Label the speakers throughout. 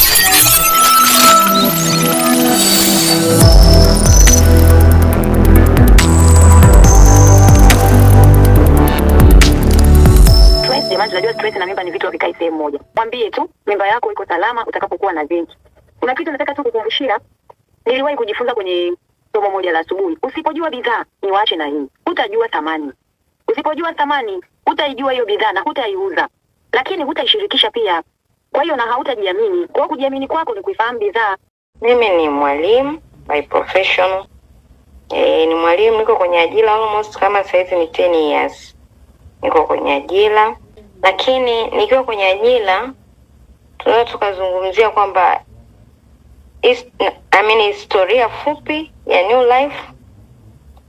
Speaker 1: Stress, jamani, tunajua stress na mimba ni vitu havikai sehemu moja. Mwambie tu mimba yako iko salama utakapokuwa na zinki. Kuna kitu nataka tu kukumbushia, niliwahi kujifunza kwenye somo moja la asubuhi. Usipojua bidhaa, niwaache na hii, hutajua thamani. Usipojua thamani, hutaijua hiyo bidhaa na hutaiuza, lakini hutaishirikisha pia. Kwa hiyo na hautajiamini. Kwa hiyo kujiamini kwako ni kuifahamu bidhaa.
Speaker 2: Mimi ni mwalimu by profession. Ni mwalimu, niko kwenye ajira almost kama saizi ni 10 years. Niko kwenye ajira, lakini nikiwa kwenye ajira tunaweza tukazungumzia kwamba I mean, historia fupi ya New Life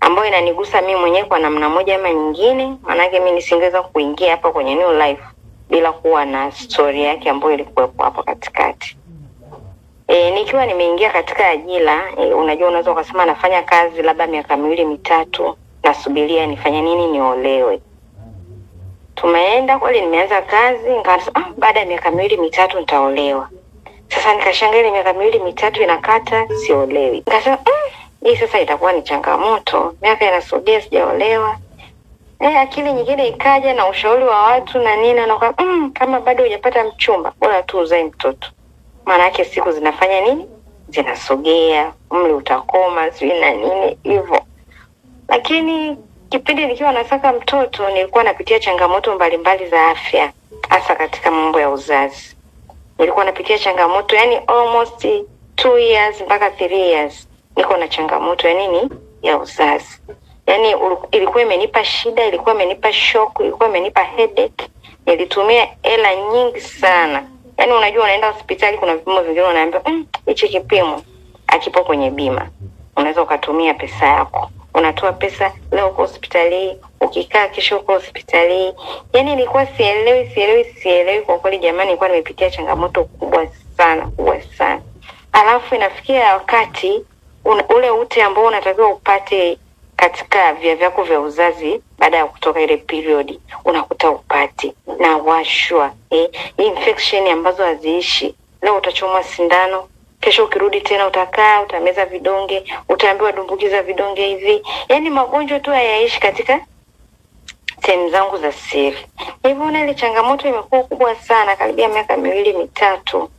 Speaker 2: ambayo inanigusa mimi mwenyewe kwa namna moja ama nyingine, maanake mimi nisingeweza kuingia hapa kwenye New Life bila kuwa na story yake ambayo ilikuwepo hapo katikati. Nikiwa nimeingia katika ajira, unajua unaweza ukasema nafanya kazi labda miaka miwili mitatu, nasubiria nifanye nini niolewe. Tumeenda kweli, nimeanza kazi nikaanza, baada ya miaka miwili mitatu nitaolewa. Sasa nikashangaa ile miaka miwili mitatu inakata, siolewi. Nikasema hii sasa itakuwa ni changamoto, miaka inasogea sijaolewa. Akili nyingine ikaja na ushauri wa watu na nini, na kama bado hujapata mchumba bora tu uzae mtoto, maana yake siku zinafanya nini, zinasogea, umri utakoma, sijui na nini hivyo. Lakini kipindi nikiwa nasaka mtoto nilikuwa napitia changamoto mbalimbali za afya, hasa katika mambo ya uzazi. Nilikuwa napitia changamoto yani almost 2 years mpaka 3 years niko na changamoto ya nini, ya uzazi. Yani ilikuwa imenipa shida, ilikuwa imenipa shock, ilikuwa imenipa headache. Nilitumia hela nyingi sana. Yani unajua unaenda hospitali kuna vipimo vingine unaambiwa hichi kipimo hakipo kwenye bima. Unaweza ukatumia pesa yako. Unatoa pesa leo uko hospitali, ukikaa kesho uko hospitali. Yani nilikuwa sielewi kwa kweli jamani, nilikuwa nimepitia changamoto kubwa sana, kubwa sana. Alafu inafikia wakati ule ute ambao unatakiwa upate katika via vyako vya uzazi baada ya kutoka ile period unakuta upati na washwa, infection ambazo haziishi. Leo utachomwa sindano, kesho ukirudi tena utakaa utameza vidonge, utaambiwa dumbukiza vidonge hivi. Yani magonjwa tu hayaishi katika sehemu zangu za siri. Nilivyoona ile changamoto imekuwa kubwa sana karibia miaka miwili mitatu.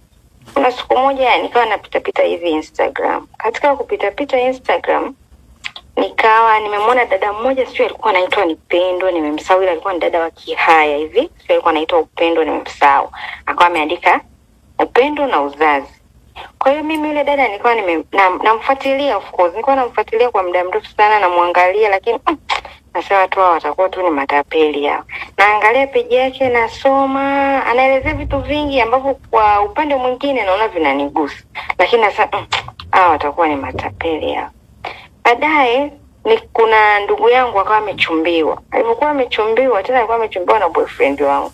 Speaker 2: Kuna siku moja nikawa napita-pita hivi Instagram. Katika kupita-pita Instagram nikawa nimemwona dada mmoja, sio alikuwa anaitwa Nipendo, nimemsahau, ila alikuwa ni dada wa Kihaya hivi, sio alikuwa anaitwa Upendo, nimemsahau. Akawa ameandika upendo na uzazi. Kwa hiyo mimi yule dada nilikuwa namfuatilia, of course, nilikuwa namfuatilia kwa muda mrefu sana, namwangalia, lakini nasema watu hao watakuwa tu ni matapeli hao. Naangalia peji yake, nasoma, anaelezea vitu vingi ambavyo kwa upande mwingine naona vinanigusa, lakini nasema hao watakuwa ni matapeli hao. Baadaye ni kuna ndugu yangu akawa amechumbiwa. Alipokuwa amechumbiwa, tena alikuwa amechumbiwa na boyfriend wangu.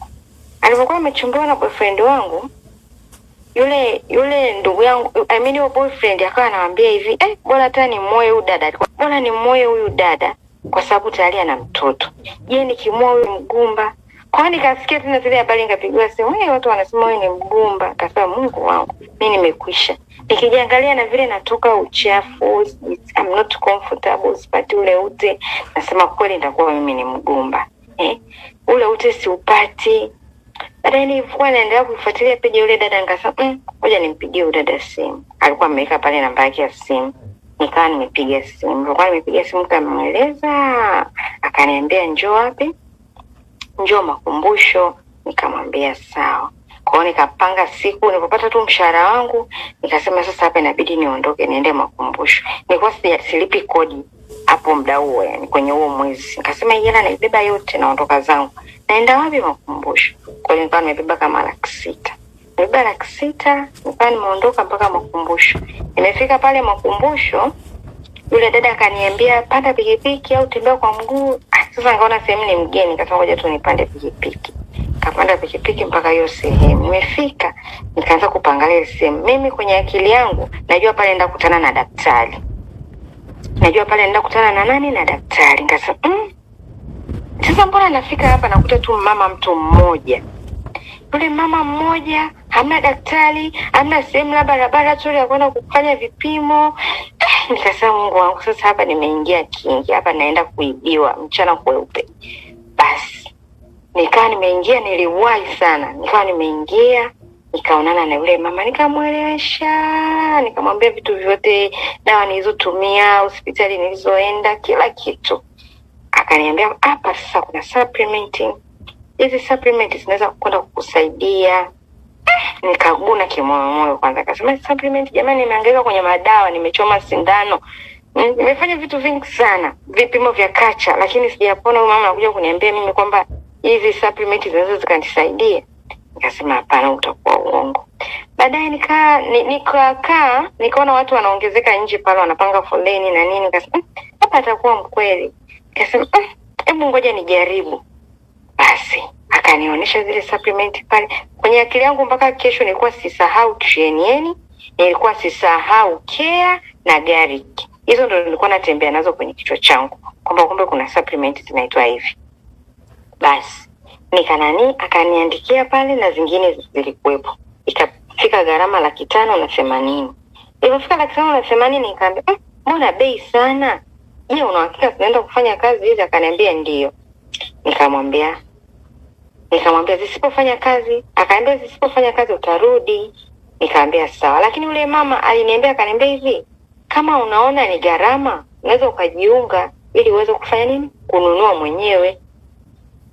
Speaker 2: Alipokuwa amechumbiwa na boyfriend wangu, yule ndugu yangu, I mean yule boyfriend akawa anamwambia hivi, bora hata ni moyo huyu dada. Bora ni moyo huyu dada kwa sababu tayari ana mtoto. Je, nikimwoa huyu mgumba? Kwa nini nikasikia tena zile habari, nikapigiwa simu, watu wanasema huyu ni mgumba. Akasema Mungu wangu, mimi nimekwisha. Nikijiangalia na vile natoka uchafu, I'm not comfortable, sipati ule ute. Nasema kweli nitakuwa mimi ni mgumba. Ule ute siupati. Baadaye nilikuwa naendelea kufuatilia peji yule dada, nikasema ngoja nimpigie yule dada simu. Alikuwa ameweka pale namba yake ya simu. Nikawa nimepiga simu. Nilikuwa nimepiga simu nikamweleza, akaniambia njoo wapi? Njoo Makumbusho. Nikamwambia sawa. Kwa hiyo nikapanga siku, nilipopata tu mshahara wangu nikasema sasa hapa inabidi niondoke niende Makumbusho. Nilikuwa silipi kodi hapo muda huo, yani kwenye huo mwezi. Nikasema hii hela naibeba yote, naondoka zangu. Naenda wapi? Makumbusho. Kwa hiyo nilikuwa nimebeba kama 600,000. Nimebeba 600,000, nikawa nimeondoka mpaka Makumbusho. Nimefika pale Makumbusho, yule dada akaniambia panda pikipiki au tembea kwa mguu. Sasa nikaona sehemu ni mgeni, nikasema ngoja tu nipande pikipiki. Kapanda pikipiki mpaka hiyo sehemu. Nimefika, nikaanza kupangalia ile sehemu. Mimi kwenye akili yangu najua pale naenda kukutana na daktari. Najua pale naenda kukutana na nani? Na daktari. Nikasema sasa mbona nafika hapa nakuta tu mama mtu mmoja. Yule mama mmoja Hamna daktari, hamna sehemu labda laboratory ya kwenda kufanya vipimo. Nikasema Mungu wangu, sasa hapa nimeingia kingi, hapa naenda kuibiwa mchana kweupe. Basi nikawa nimeingia, niliwahi sana, nikawa nimeingia nikaonana na yule mama, nikamwelewesha, nikamwambia vitu vyote, dawa nilizotumia, hospitali nilizoenda, kila kitu. Akaniambia hapa sasa kuna supplement, hizi supplement zinaweza kwenda kukusaidia. Nikaguna kimoyomoyo kwanza, akasema supplement, jamani, nimeangaika kwenye madawa, nimechoma sindano, nimefanya vitu vingi sana, vipimo vya kacha, lakini sijapona. Huyu mama anakuja kuniambia mimi kwamba hizi supplement zinaweza zikanisaidia. Nikasema hapana, utakuwa uongo. Baadaye nikakaa nikaona watu wanaongezeka nje pale, wanapanga foleni na nini, nikasema hapa atakuwa mkweli. Nikasema hebu ngoja nijaribu. Basi akanionyesha zile supplement pale. Kwenye akili yangu mpaka kesho nilikuwa sisahau Trienieni, nilikuwa sisahau Care na Garlic. Hizo ndo nilikuwa natembea nazo kwenye kichwa changu kwamba kumbe kuna supplement zinaitwa hivi. Basi nikanani, akaniandikia pale na zingine zilikuwepo, ikafika gharama 580,000. Ilipofika 580,000 nikaambia, mbona bei sana? Je, una uhakika zinaenda kufanya kazi hizi? Akaniambia ndio. Nikamwambia zisipofanya kazi, akaambia zisipofanya kazi utarudi. Nikaambia sawa, lakini yule mama aliniambia, akaniambia hivi, kama unaona ni gharama unaweza ukajiunga ili uweze kufanya nini, kununua mwenyewe.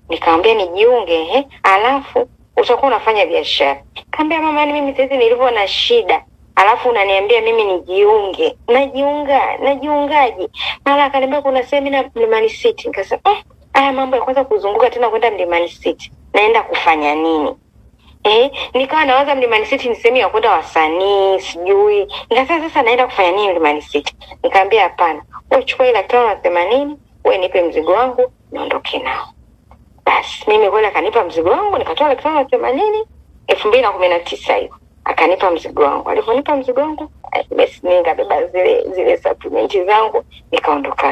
Speaker 2: Nikamwambia nijiunge, ehe, alafu utakuwa unafanya biashara. Kaambia mama, yani mimi saizi nilivyo na shida, alafu unaniambia mimi nijiunge, najiunga najiungaje? Mara akaniambia kuna semina Mlimani City. Nikasema haya mambo ya kwanza kuzunguka tena kwenda Mlimani City, naenda kufanya nini? Nikawa nawaza Mlimani City ni sehemu ya kwenda wasanii, sijui. Nikasema sasa naenda kufanya nini Mlimani City? Nikamwambia hapana, wewe chukua ile 580,000, wewe nipe mzigo wangu niondoke nao. Basi mimi kweli akanipa mzigo wangu, nikatoa 580,000, 2019 hiyo. Akanipa mzigo wangu. Alivyonipa mzigo wangu, basi nikabeba zile supplement zangu,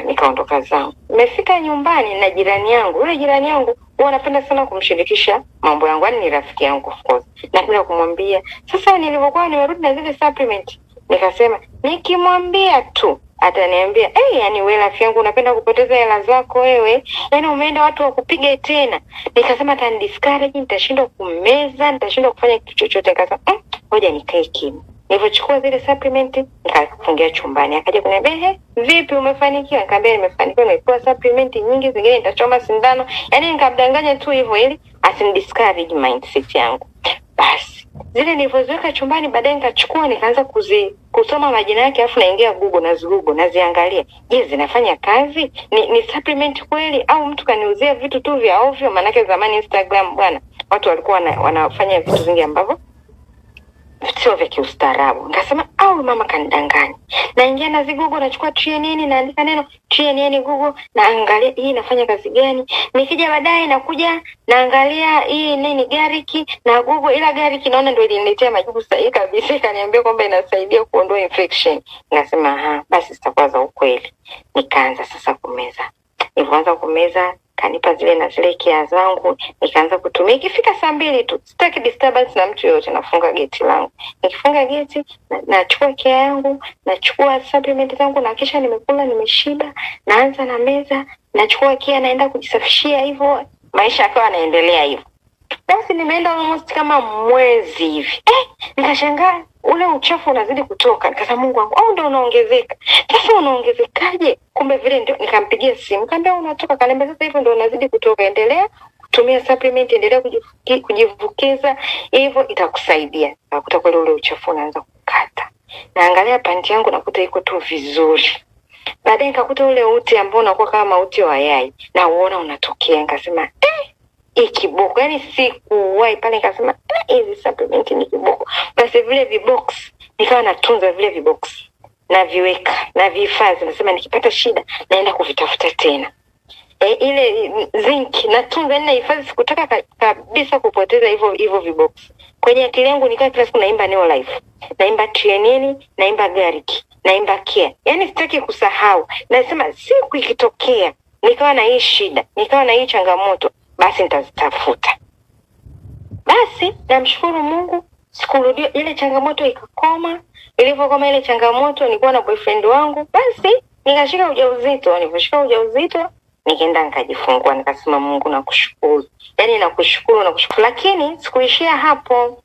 Speaker 2: nikaondoka zangu. Nimefika nyumbani na jirani yangu. Yule jirani yangu huwa napenda sana kumshirikisha mambo yangu, yaani ni rafiki yangu of course. Napenda kumwambia. Sasa nilivyokuwa nimerudi na zile supplement, nikasema nikimwambia tu ataniambia, "Eh, yani wewe rafiki yangu unapenda kupoteza hela zako wewe. Yaani umeenda watu wakupige tena." Nikasema atani discourage, nitashindwa kumeza, nitashindwa kufanya kitu chochote. Nikasema ngoja nikae kimya. Nilivyochukua zile supplement nikafungia chumbani. Akaja kuniambia, "Ehe, vipi umefanikiwa?" Nikamwambia nimefanikiwa, nimepewa supplement nyingi, zingine nitachoma sindano. Yaani nikamdanganya tu hivyo ili asinidiscourage mindset yangu. Basi zile nilivyoziweka chumbani, baadaye nikachukua nikaanza kusoma majina yake, alafu naingia Google na Google naziangalia, je, zinafanya kazi? Ni supplement kweli au mtu kaniuzia vitu tu vya ovyo? Maanake zamani Instagram bwana, watu walikuwa wanafanya vitu vingi ambavyo sio vya kiustaarabu. Nikasema au mama kanidanganya. Naingia na Google, nachukua TNN, naandika neno TNN Google, naangalia hii inafanya kazi gani. Nikija baadaye nakuja naangalia hii nini garlic na Google, ila garlic naona ndio iliniletea majibu sahihi kabisa, ikaniambia kwamba inasaidia kuondoa infection. Nikasema aha, basi zitakuwa za ukweli. Nikaanza sasa kumeza. Nilipoanza kumeza kanipa zile na zile kia zangu, nikaanza kutumia. Ikifika 2:00 tu, sitaki disturbance na mtu yoyote, nafunga geti langu. Nikifunga geti, nachukua kia yangu, nachukua supplement zangu, na kisha nimekula nimeshiba, naanza na meza, nachukua kia, naenda kujisafishia hivyo, maisha yakawa yanaendelea hivyo. Basi nimeenda almost kama mwezi hivi. Nikashangaa ule uchafu unazidi kutoka. Nikasema Mungu wangu, au ndio unaongezeka. Sasa unaongezekaje? Kumbe vile ndio nikampigia simu. Nikamwambia unatoka, kaniambia sasa hivyo ndio unazidi kutoka, endelea kutumia supplement, endelea kujivukiza, hivyo itakusaidia. Nakuta kweli ule uchafu unaanza kukata. Naangalia panti yangu nakuta iko tu vizuri. Baadaye nikakuta ule uti ambao unakuwa kama uti wa yai na uona unatokea, nikasema hii kiboko, yani sikuwahi pale, nikasema hizi supplement ni kiboko. Basi vile vibox nikawa natunza vile vibox, naviweka na vihifadhi, nasema nikipata shida naenda kuvitafuta tena. Ile zinc natunza, yani nahifadhi, sikutaka kabisa kupoteza hivyo vibox. Kwenye akili yangu nikawa kila siku naimba Neo Life, naimba TNN, naimba garlic, naimba care, yani sitaki kusahau. Nasema siku ikitokea nikawa na hii shida, nikawa na hii changamoto, basi nitazitafuta. Basi namshukuru Mungu, Sikurudia ile changamoto, ikakoma. Ilivyokoma ile changamoto, nilikuwa na boyfriend wangu, basi nikashika ujauzito. Niliposhika ujauzito nikaenda nikajifungua, nikasema Mungu nakushukuru, yaani nakushukuru, nakushukuru. Lakini sikuishia hapo,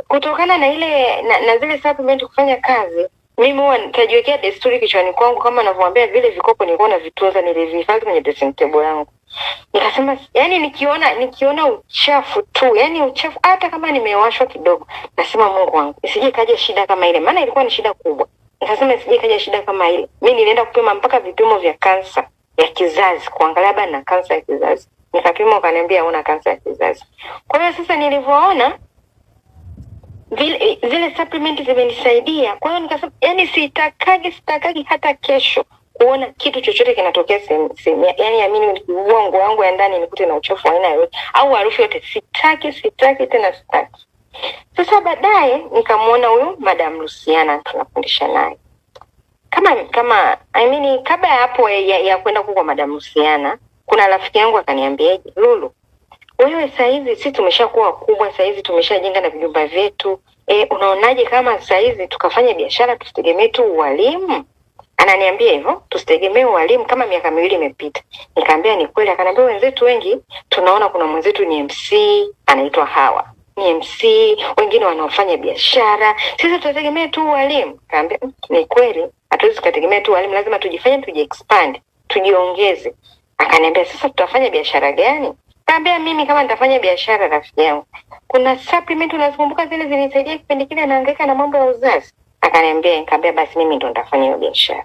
Speaker 2: kutokana na ile na zile supplement kufanya kazi, mimi huwa nikajiwekea desturi kichwani kwangu, kama navyoambia, vile vikopo nilikuwa navitunza, nilivihifadhi kwenye dressing table yangu. Nikasema yani, nikiona uchafu tu, yani uchafu, hata kama nimewashwa kidogo, nasema Mungu wangu, isije kaja shida kama ile, maana ilikuwa ni shida kubwa. Nikasema isije kaja shida kama ile. Mimi nilienda kupima mpaka vipimo vya kansa ya kizazi, kuangalia bana na kansa ya kizazi. Nikapima, wakaniambia huna kansa ya kizazi. Kwa hiyo sasa nilivyoona vile zile supplement zimenisaidia, kwa hiyo nikasema yani sitakagi hata kesho kuona kitu chochote kinatokea sehemu, yani amini, nikivua nguo yangu ya ndani nikute na uchafu wa aina yoyote au harufu yote, sitaki, sitaki tena, sitaki. Sasa baadaye nikamwona huyu Madam Luciana tunafundisha naye kama I mean, kabla ya hapo ya kwenda huko kwa Madam Luciana, kuna rafiki yangu akaniambiaje, Lulu, wewe saa hizi sisi tumeshakuwa wakubwa, saa hizi tumeshajenga na vijumba vyetu, unaonaje kama saa hizi tukafanya biashara tusitegemee tu ualimu? Ananiambia hivyo, tusitegemee ualimu, kama miaka 2 imepita. Nikamwambia ni kweli. Akaniambia wenzetu wengi tunaona, kuna mwenzetu ni MC anaitwa Hawa, ni MC, wengine wanaofanya biashara, sisi tutategemea tu ualimu. Nikamwambia ni kweli, hatuwezi tukategemea tu ualimu, lazima tujifanye, tujiexpand, tujiongeze. Akaniambia sasa tutafanya biashara gani? Nikamwambia mimi kama nitafanya biashara, rafiki yangu, kuna supplement unazikumbuka zile zilisaidia kipindi kile nahangaika na mambo ya uzazi? Akaniambia, nikamwambia basi mimi ndo nitafanya hiyo biashara.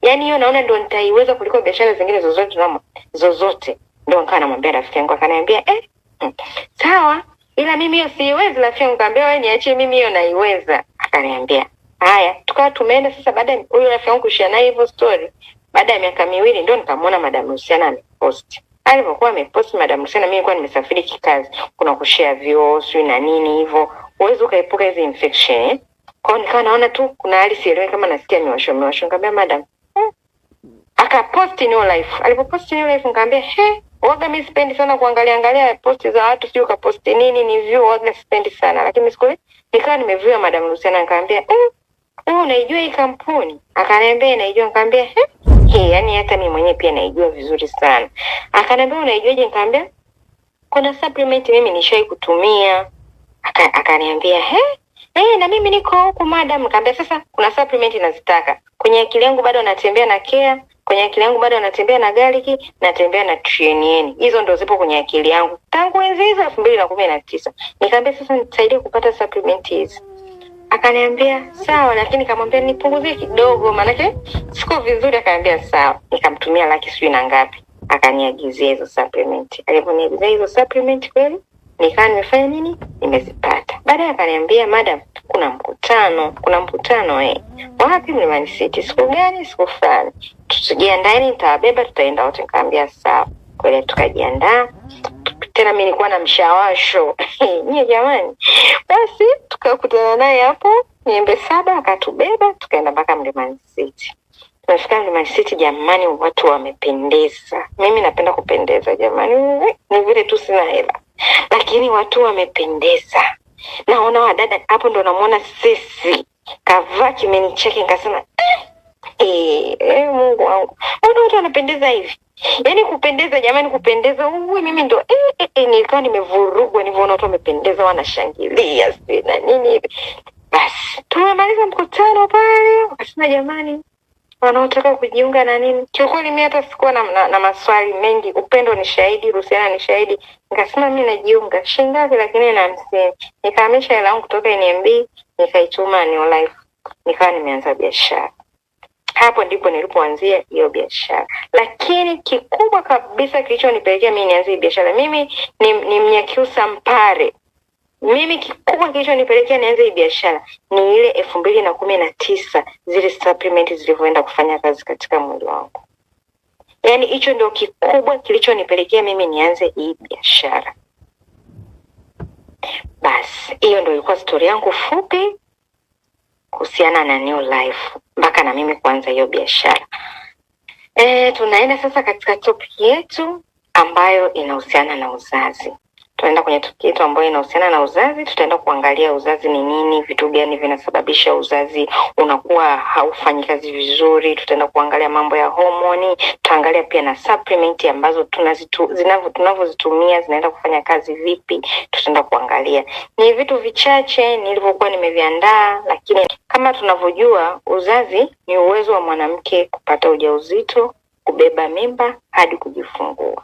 Speaker 2: Yaani hiyo naona ndo nitaiweza kuliko biashara zingine zozote na zozote. Ndio nikawa namwambia rafiki yangu, akaniambia sawa, ila mimi hiyo siiwezi. Rafiki yangu nikamwambia wewe niachie mimi hiyo naiweza. Akaniambia haya, tukawa tumeenda sasa. Baada ya huyo rafiki yangu kushare naye hivyo story, baada ya miaka 2 ndio nikamwona Madam Luciana amepost. Alivyokuwa amepost Madam Luciana, mimi nilikuwa nimesafiri kikazi, kuna kushare vyoo sijui na nini hivyo, huwezi ukaepuka hizi infection eh? Kwa hiyo nikawa naona tu kuna hali sielewi, kama nasikia miwasho miwasho. Nikamwambia madam, akapost New Life. Alipopost New Life nikamwambia he, waga mimi sipendi sana kuangalia angalia posti za watu, sijui kaposti nini ni view, waga sipendi sana. Lakini siku ile nikawa nimeview Madam Luciana, nikamwambia wewe unaijua hii kampuni? Akaniambia naijua. Nikamwambia he, yani hata mimi mwenyewe pia naijua vizuri sana. Akaniambia unaijuaje? Nikamwambia kuna supplement mimi nishai kutumia. Akaniambia he, na mimi niko huku madam. Nikamwambia sasa kuna supplement nazitaka. Kwenye akili yangu bado natembea na Care, kwenye akili yangu bado natembea na garlic, natembea na TNN. Hizo ndo zipo kwenye akili yangu tangu enzi hizo 2019. Nikamwambia sasa nisaidie kupata supplement hizi. Akaniambia sawa, lakini nikamwambia nipunguzie kidogo maanake siko vizuri. Akaniambia sawa, nikamtumia laki sijui na ngapi, akaniagizia hizo supplement. Aliponiagizia hizo supplement kweli nikawa nimefanya nini, nimezipata. Baadaye akaniambia madam, kuna mkutano wapi? Mlimani City. Siku gani? Siku fulani, tujiandaeni, nitawabeba, tutaenda wote. Nikamwambia sawa. Kweli tukajiandaa tena, mimi nilikuwa na mshawasho nyie jamani. Basi tukakutana naye hapo Miembe 7, akatubeba tukaenda mpaka Mlimani City. Tumefika Mlimani City jamani, watu wamependeza. Mimi napenda kupendeza jamani, ni vile tu sina hela, lakini watu wamependeza. Naona wadada hapo, ndo namuona sisi kavaa kimeni chake, nikasema Mungu wangu, mbona watu wanapendeza hivi? Yaani kupendeza jamani, kupendeza uwe mimi ndo nilikuwa nimevurugwa nilivyoona watu wamependeza, wanashangilia sijui na nini hivi. Basi tumemaliza mkutano pale, wakasema jamani, wanaotaka kujiunga na nini. Kiukweli mimi hata sikuwa na maswali mengi. Upendo ni shahidi, Luciana ni shahidi. Nikasema mimi najiunga shilingi ngapi? Lakini na 50. Nikahamisha hela yangu kutoka NMB nikaituma New Life, nikawa nimeanza biashara. Hapo ndipo nilipoanzia hiyo biashara. Lakini kikubwa kabisa kilichonipelekea mimi nianze hii biashara, mimi ni Mnyakyusa Mpare. Mimi kikubwa kilichonipelekea nianze hii biashara ni ile 2019 zile supplement zilivyoenda kufanya kazi katika mwili wangu. Yaani hicho ndio kikubwa kilichonipelekea mimi nianze hii biashara. Basi hiyo ndio ilikuwa story yangu fupi kuhusiana na New Life mpaka na mimi kuanza hiyo biashara. Tunaenda sasa katika topic yetu ambayo inahusiana na uzazi. Tunaenda kwenye topic yetu ambayo inahusiana na uzazi. Tutaenda kuangalia uzazi ni nini, vitu gani vinasababisha uzazi unakuwa haufanyi kazi vizuri. Tutaenda kuangalia mambo ya homoni, tutaangalia pia na supplement ambazo tunavyozitumia zinaenda kufanya kazi vipi. Tutaenda kuangalia ni vitu vichache nilivyokuwa nimeviandaa, lakini kama tunavyojua uzazi ni uwezo wa mwanamke kupata ujauzito, kubeba mimba hadi kujifungua.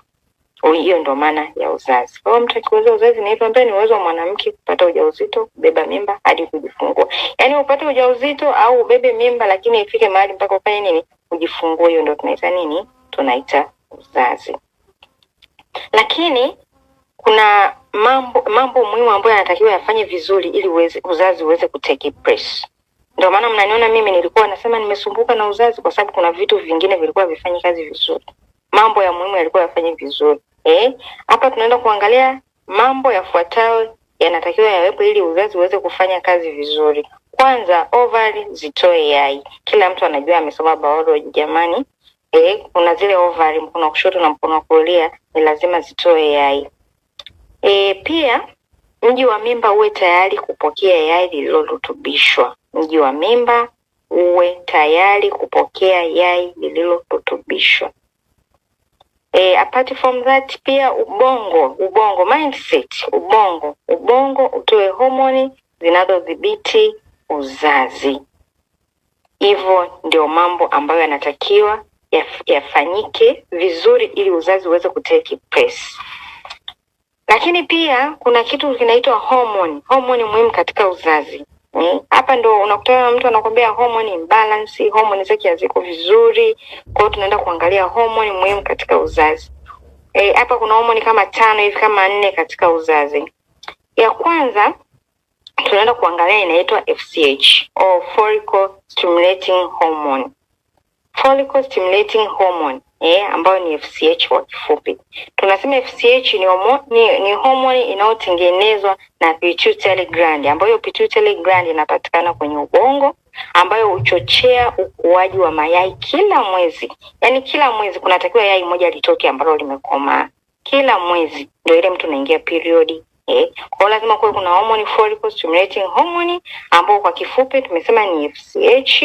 Speaker 2: Hiyo ndo maana ya uzazi. Kwa hiyo mtu akiuliza uzazi ni ipi, ambaye ni uwezo wa mwanamke kupata ujauzito, kubeba mimba hadi kujifungua. Yaani upate ujauzito au ubebe mimba, lakini ifike mahali mpaka ufanye nini? Ujifungue. Hiyo ndo tunaita nini? Tunaita uzazi. Lakini kuna mambo muhimu ambayo yanatakiwa yafanye vizuri ili uzazi uweze kutake place. Ndio maana mnaniona mimi nilikuwa nasema nimesumbuka na uzazi, kwa sababu kuna vitu vingine vilikuwa vifanyi kazi vizuri. Mambo ya muhimu yalikuwa yafanye vizuri. Hapa tunaenda kuangalia mambo yafuatayo yanatakiwa yawepo ili uzazi uweze kufanya kazi vizuri. Kwanza, ovary zitoe yai. Kila mtu anajua, amesoma biology jamani. Kuna zile ovary mkono wa kushoto na mkono wa kulia, ni lazima zitoe yai. Pia mji wa mimba uwe tayari kupokea yai lililorutubishwa. Mji wa mimba uwe tayari kupokea yai lililorutubishwa. Apart from that pia ubongo mindset, ubongo utoe homoni zinazodhibiti uzazi. Hivyo ndio mambo ambayo yanatakiwa yafanyike vizuri ili uzazi uweze kutake place. Lakini pia kuna kitu kinaitwa homoni, homoni muhimu katika uzazi. Hapa ndo unakutana na mtu anakwambia hormone imbalance, homoni zake haziko vizuri. Kwa hiyo tunaenda kuangalia homoni muhimu katika uzazi. Hapa kuna homoni kama 5 hivi, kama 4 katika uzazi. Ya kwanza tunaenda kuangalia inaitwa FSH au follicle stimulating hormone. Follicle stimulating hormone, ambayo ni FSH kwa kifupi. Tunasema FSH ni homoni inayotengenezwa na pituitary gland, ambayo pituitary gland inapatikana kwenye ubongo, ambayo huchochea ukuaji wa mayai kila mwezi. Yaani kila mwezi kunatakiwa yai moja litoke ambalo limekomaa. Kila mwezi ndio ile mtu anaingia period. Kwa hiyo lazima kuwe kuna hormone follicle stimulating hormone, ambayo kwa kifupi tumesema ni FSH,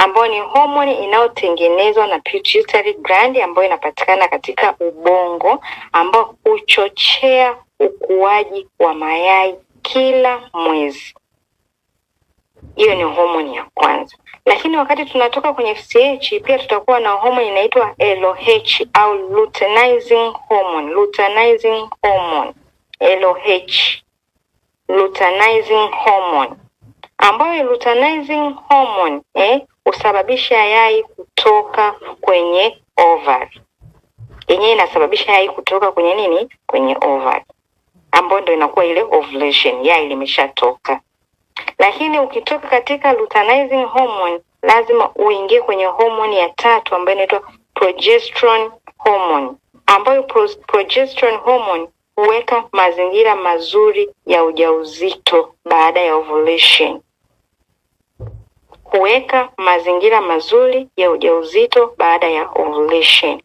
Speaker 2: ambayo ni homoni inayotengenezwa na pituitary gland ambayo inapatikana katika ubongo, ambao huchochea ukuaji wa mayai kila mwezi. Hiyo ni homoni ya kwanza. Lakini wakati tunatoka kwenye FSH pia tutakuwa na homoni inaitwa LH au luteinizing hormone, luteinizing hormone, LH, luteinizing hormone, ambayo luteinizing hormone husababisha yai kutoka kwenye ovary. Yenyewe inasababisha yai kutoka kwenye nini? Kwenye ovary, ambayo ndio inakuwa ile ovulation, yai limeshatoka. Lakini ukitoka katika luteinizing hormone lazima uingie kwenye hormone ya tatu ambayo inaitwa progesterone hormone, ambayo progesterone hormone huweka mazingira mazuri ya ujauzito baada ya ovulation. Huweka mazingira mazuri ya ujauzito baada ya ovulation.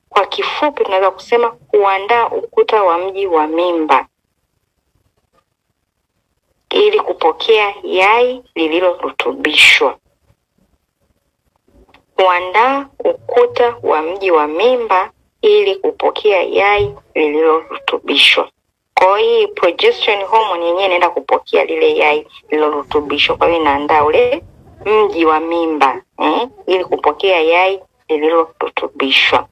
Speaker 2: Kwa kifupi tunaweza kusema huandaa ukuta wa mji wa mimba ili kupokea yai lililorutubishwa. Huandaa ukuta wa mji wa mimba ili kupokea yai lililorutubishwa. Kwa hiyo hii progesterone hormone yenyewe inaenda kupokea lile yai lililorutubishwa. Kwa hiyo inaandaa ule mji wa mimba ili kupokea yai lililorutubishwa.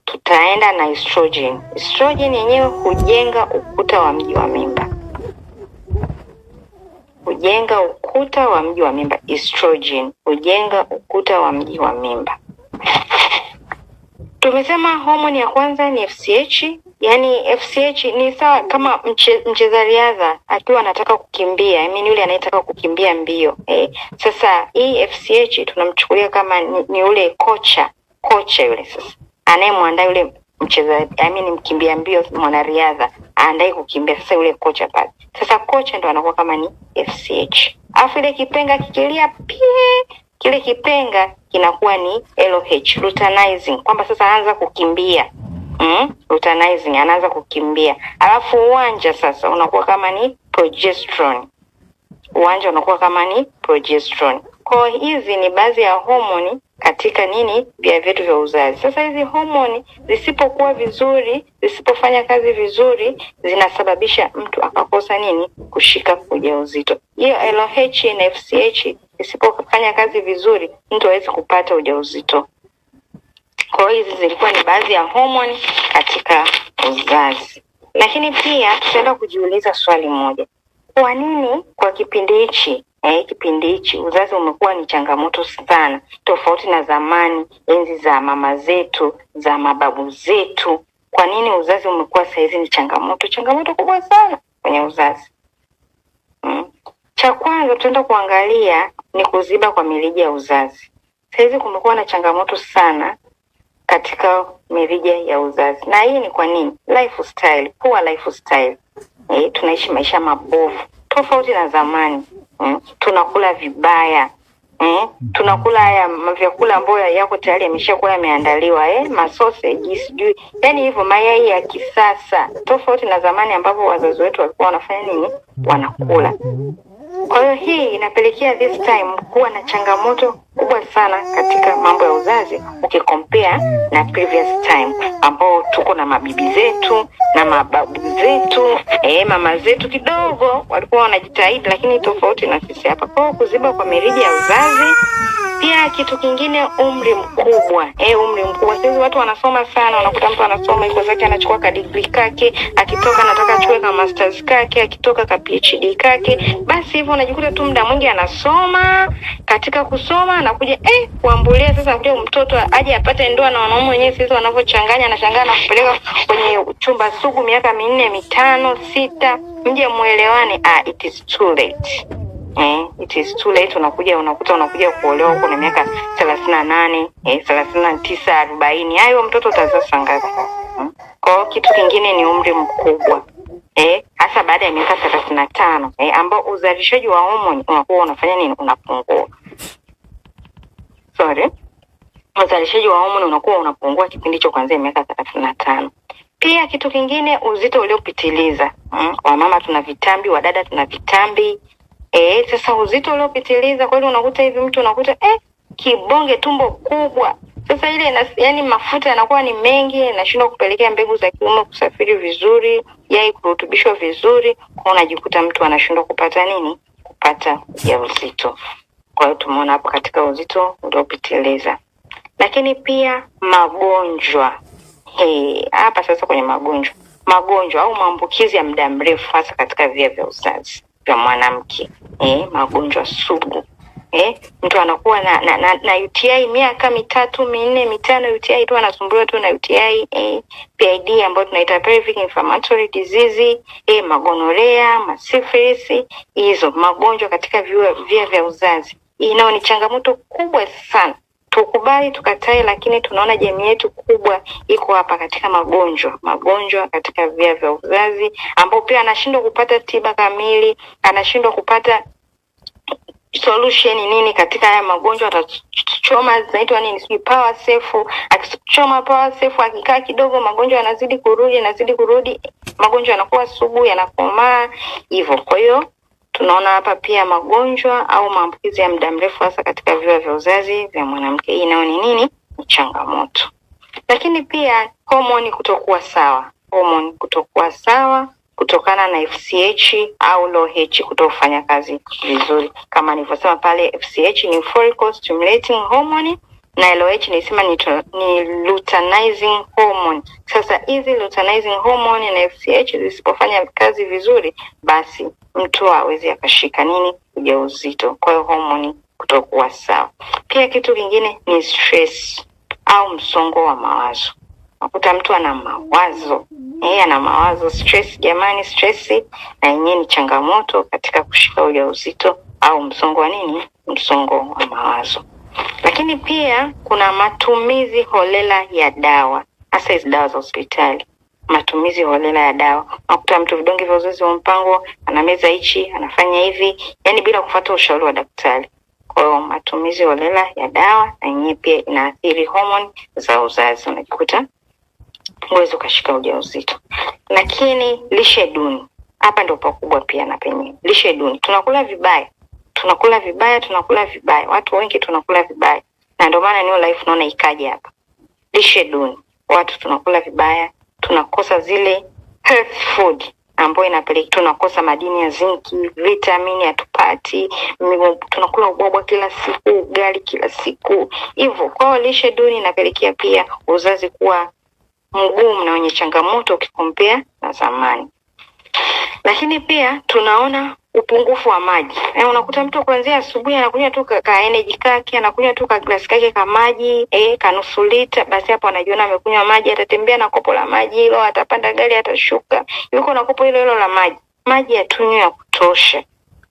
Speaker 2: Tutaenda na estrogen. Estrogen yenyewe hujenga ukuta wa mji wa mimba. Hujenga ukuta wa mji wa mimba. Estrogen hujenga ukuta wa mji wa mimba. Tumesema homoni ya kwanza ni FSH, yani FSH ni sawa kama mcheza riadha akiwa anataka kukimbia, I mean yule anayetaka kukimbia mbio. Sasa hii FSH tunamchukulia kama ni yule kocha yule sasa anayemwandaa yule mcheza, I mean mkimbia mbio, mwanariadha aandae kukimbia, sasa yule kocha pale. Sasa kocha ndo anakuwa kama ni FSH. Alafu ile kipenga kikilia pie, kile kipenga kinakuwa ni LH, luteinizing, kwamba sasa anza kukimbia. Luteinizing, anaanza kukimbia. Alafu uwanja sasa unakuwa kama ni progesterone. Uwanja unakuwa kama ni progesterone. Kwa hiyo hizi ni baadhi ya homoni katika nini, via vyetu vya uzazi. Sasa hizi homoni zisipokuwa vizuri, zisipofanya kazi vizuri, zinasababisha mtu akakosa nini, kushika ujauzito. Hiyo LH na FSH isipofanya kazi vizuri, mtu hawezi kupata ujauzito. Kwa hiyo hizi zilikuwa ni baadhi ya homoni katika uzazi. Lakini pia tutaenda kujiuliza swali moja. Kwa nini kwa kipindi hichi kipindi hichi uzazi umekuwa ni changamoto sana, tofauti na zamani, enzi za mama zetu, za mababu zetu? Kwa nini uzazi umekuwa saizi ni changamoto, changamoto kubwa sana kwenye uzazi? Cha kwanza tutaenda kuangalia ni kuziba kwa mirija ya uzazi. Saizi kumekuwa na changamoto sana katika mirija ya uzazi, na hii ni kwa nini? Lifestyle, poor lifestyle. Tunaishi maisha mabovu tofauti na zamani. Tunakula vibaya. Tunakula haya vyakula ambayo yako tayari yameshakuwa yameandaliwa, masoseji sijui, yani hivyo, mayai ya kisasa, tofauti na zamani ambapo wazazi wetu walikuwa wanafanya nini, wanakula. Kwa hiyo hii inapelekea this time kuwa na changamoto kubwa sana katika mambo ya uzazi ukikompea na previous time ambao tuko na mabibi zetu na mababu zetu, mama zetu kidogo walikuwa wanajitahidi, lakini tofauti na sisi hapa. Kwa hiyo kuziba kwa mirija ya uzazi. Pia kitu kingine, umri mkubwa. Umri mkubwa. Sasa watu wanasoma sana, unakuta mtu anasoma yuko zake anachukua ka degree kake, akitoka anataka achukue ka masters kake, akitoka ka PhD kake. Basi hivyo unajikuta tu muda mwingi anasoma, katika kusoma anakuja kuambulia sasa, anakuja mtoto aje apate ndoa, na wanaume wenyewe sasa wanavyochanganya, anashangaa na kupeleka kwenye chumba sugu miaka 4, 5, 6, mje muelewane, it is too late. It is too late. Unakuja unakuta unakuja kuolewa huko na miaka 38, 39, 40. Hayo mtoto utazaa saa ngapi? Kwa hiyo kitu kingine ni umri mkubwa. Hasa baada ya miaka 35, ambao uzalishaji wa homoni unakuwa unafanya nini? Unapungua. Sorry. Uzalishaji wa homoni unakuwa unapungua kipindi hicho kuanzia miaka 35. Pia kitu kingine, uzito uliopitiliza. Wamama tuna vitambi, wadada tuna vitambi. Sasa uzito uliopitiliza kweli unakuta hivi mtu unakuta kibonge, tumbo kubwa. Sasa ile yani mafuta yanakuwa ni mengi, inashindwa kupelekea mbegu za kiume kusafiri vizuri, yai kurutubishwa vizuri, kwa unajikuta mtu anashindwa kupata nini? Kupata ujauzito. Kwa hiyo tumeona hapo katika uzito uliopitiliza. Lakini pia magonjwa. Hapa sasa kwenye magonjwa. Magonjwa au maambukizi ya muda mrefu hasa katika via vya uzazi vya mwanamke. Magonjwa sugu. Mtu anakuwa na UTI miaka 3, 4, 5, UTI tu, anasumbuliwa tu na UTI, PID ambayo tunaita pelvic inflammatory disease, magonorea, masyphilis, hizo magonjwa katika via vya uzazi. Hii nayo ni changamoto kubwa sana. Tukubali tukatae, lakini tunaona jamii yetu kubwa iko hapa katika magonjwa katika via vya uzazi, ambao pia anashindwa kupata tiba kamili, anashindwa kupata solution nini katika haya magonjwa. Atachoma zinaitwa nini, sijui power safe, akichoma power safe, akikaa kidogo magonjwa yanazidi kurudi, magonjwa yanakuwa sugu, yanakomaa hivyo. Kwa hiyo tunaona hapa pia magonjwa au maambukizi ya muda mrefu hasa katika via vya uzazi vya mwanamke. Hii nayo ni nini? Ni changamoto. Lakini pia homoni kutokuwa sawa. Homoni kutokuwa sawa kutokana na FSH au LH kutofanya kazi vizuri. Kama nilivyosema pale, FSH ni follicle stimulating hormone na LH nilisema ni luteinizing hormone. Sasa hizi luteinizing hormone na FSH zisipofanya kazi vizuri, basi mtu hawezi akashika nini, ujauzito. Kwa hiyo homoni kutokuwa sawa. Pia kitu kingine ni stress au msongo wa mawazo. Unakuta mtu ana mawazo. Ana mawazo, stress. Jamani, stress na yenyewe ni changamoto katika kushika ujauzito au msongo wa nini? Msongo wa mawazo. Lakini pia kuna matumizi holela ya dawa, hasa hizi dawa za hospitali. Matumizi holela ya dawa. Unakuta mtu vidonge vya uzazi wa mpango anameza hichi, anafanya hivi, yani bila kufuata ushauri wa daktari. Kwa hiyo matumizi holela ya dawa na yenyewe pia inaathiri homoni za uzazi. Unajikuta huwezi ukashika ujauzito. Lakini lishe duni, hapa ndio pakubwa pia na penyewe. Lishe duni, tunakula vibaya, tunakula vibaya, tunakula vibaya, watu wengi tunakula vibaya, na ndio maana New Life naona ikaja hapa. Lishe duni, watu tunakula vibaya, tunakosa zile health food ambayo inapelekea tunakosa madini ya zinki, vitamini hatupati, tunakula ubwabwa kila siku, ugali kila siku hivyo. Kwa hiyo lishe duni inapelekea pia uzazi kuwa mgumu na wenye changamoto ukikompea na zamani. Lakini pia tunaona upungufu wa maji. Unakuta mtu kuanzia asubuhi anakunywa tu ka energy kake, anakunywa tu ka glasi kake ka maji, ka nusu lita, basi hapo anajiona amekunywa maji, atatembea na kopo la maji hilo, atapanda gari, atashuka, yuko na kopo hilo hilo la maji. Maji hatunywi ya kutosha.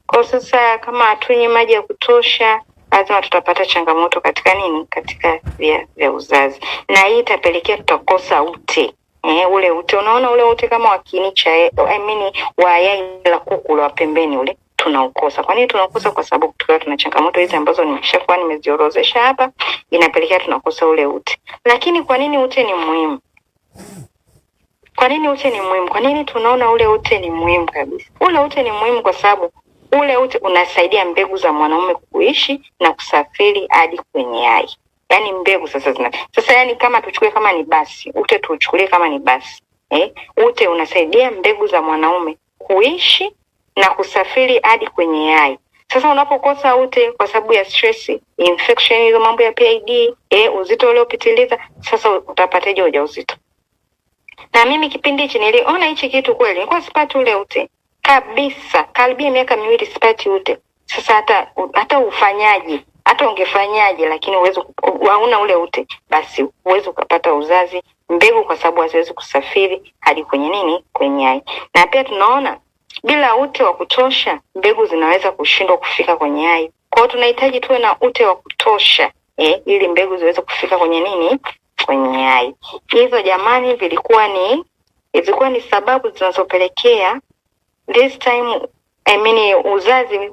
Speaker 2: Kwa sasa kama hatunywi maji ya kutosha, lazima tutapata changamoto katika nini? Katika vya uzazi. Na hii itapelekea tutakosa ute. Ule ute, unaona ule ute kama wa kiini cha, I mean, wa yai la kuku ule wa pembeni ule tunaukosa. Kwa nini tunaukosa? Kwa sababu tukiwa tuna changamoto hizi ambazo nimeshakuwa nimeziorodhesha hapa, inapelekea tunakosa ule ute. Lakini kwa nini ute ni muhimu? Kwa nini ute ni muhimu? Kwa nini tunaona ule ute ni muhimu kabisa? Ule ute ni muhimu kwa sababu ule ute unasaidia mbegu za mwanaume kuishi na kusafiri hadi kwenye yai. Yaani mbegu sasa zina. Sasa yani kama tuchukue kama ni basi, ute tuchukulie kama ni basi. Ute unasaidia mbegu za mwanaume kuishi na kusafiri hadi kwenye yai. Sasa unapokosa ute kwa sababu ya stress, infection, hizo mambo ya PID, uzito uliopitiliza, sasa utapataje ujauzito? Na mimi kipindi hichi niliona hichi kitu kweli, nilikuwa sipati ule ute kabisa, karibia miaka 2 sipati ute. Sasa hata ufanyaje, hata ungefanyaje, lakini uwezo hauna ule ute, basi uwezo ukapata uzazi mbegu, kwa sababu haziwezi kusafiri hadi kwenye nini, kwenye yai. Na pia tunaona bila ute wa kutosha mbegu zinaweza kushindwa kufika kwenye yai. Kwa hiyo tunahitaji tuwe na ute wa kutosha ili mbegu ziweze kufika kwenye nini, kwenye yai. Hizo jamani zilikuwa ni sababu zinazopelekea this time, I mean, uzazi